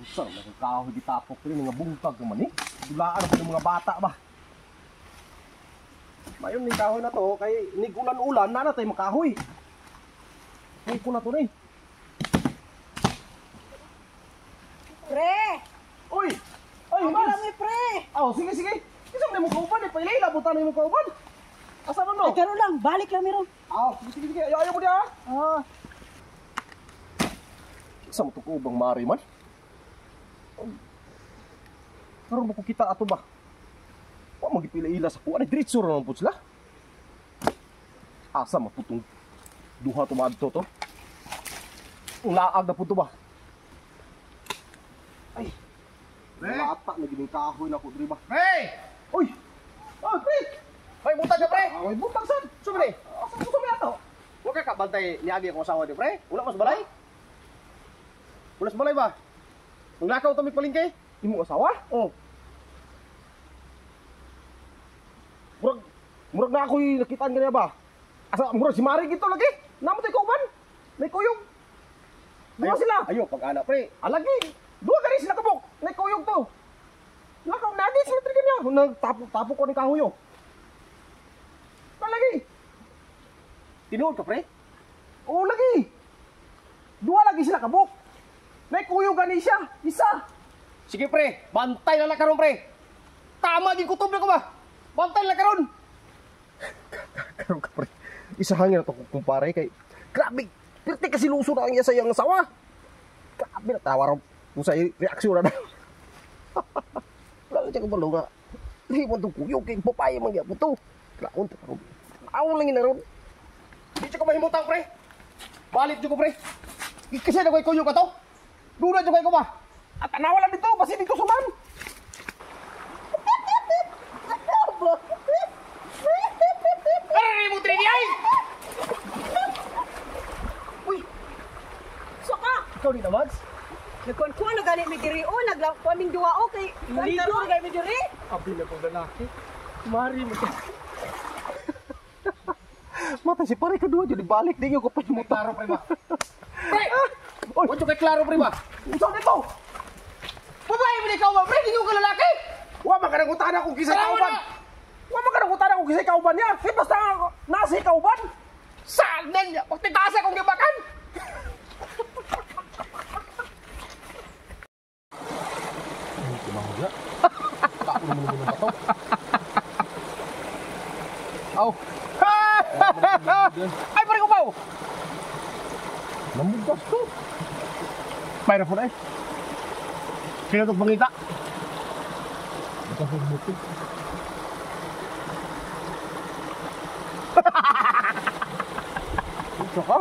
Unsa man ang kahoy gitapok rin nga bungkag naman eh. Dulaan pa ng mga bata ba. Mayon ning kahoy na to kay nigulan-ulan na natay makahoy. Ay ko na to ni. Pre! Uy! Ay, Mas! Mas! Pre! Oh, sige sige. Isa man mo kauban eh, pailay butan mo kauban. Asa man no? Ay, karon lang, balik lang meron. Ah, sige sige sige. Ayaw ayaw mo diha. Oh, Isa mo to kaubang mari man. Karon mo ko kita ato ba? Wa magipila-ila sa kuan, diretso ra man pud sila. Asa man pud tong duha to maadto to? Ang laag na pud to ba? Ay. Pre? Lata na gining kahoy na ko diri ba? Pre! Uy! Oh, pre! May butang ka, pre! Ah, may butang sad. Sumali! Asa ko sa ato? Huwag ka kabantay niagi akong asawa di, pre. Wala mas balay. Wala mas balay ba? Maglakaw to mig palengke. Imong asawa? Oh, Murag murag na ako'y nakitaan kaniya ba? Asa murag si Mari gito lagi. Namo tay kauban. May kuyog. Duha sila. Ayo, pag-ana, pre. Alagi. Duha ka rin sila kabok. May kuyog to. Lakaw nagi sila tri kaniya. Nagtapok-tapok ko ni kahoyo. Palagi. Tinuod ka, pre. Oo lagi. Duha lagi sila kabok. May kuyog gani siya. Isa. Sige, pre. Bantay na lang karon, pre. Tama din kutob na ko ba? Bantay na lang karon. Karon ka pre. Isa hangin na to kumpare kay grabe. Pirti kasi luso na ang iya sa iyang asawa. Grabe na tawa raw kung sa reaksyon na. Wala siya kabalo nga. Di mo itong kuyog kay babae man gyapon to. Klaon to karon. Aw lang ina ron. Di siya ko mahimutang, pre. Balik jud ko, pre. Kasi na ko'y kuyog ka to. Duna jud ko ba? At tanawa lang dito basi dito suman. Ay, mo trini ay! Uy, so ka! ikaw ni Mads. Nagkuan-kuan na gani mi diri o, nagkuan ming duwa o kay ligo na gani mi diri. Abi na kong lalaki. Mari mo to. Mata si pare kadua jud ibalik di ko pa mo Klaro, pre ba? Pre! Oy, Huwag kay klaro, pre ba? unsa nito? Babae mo ikaw ba, pre? Di ko ka lalaki! Wa man ka nangutana kung kisay Tara, kauban. wala. Wa man ka nangutana kung kisay kauban niya. Kay basta nasa kauban. Saan na niya? Pagtitasa kong gibakan! Ay, kumangga. Tako naman naman ang bato. Aw. Ay, pare ko pao! Namugas to. Mayroon po na eh. Sino itong pangita? Ito sa muto. Ito ka?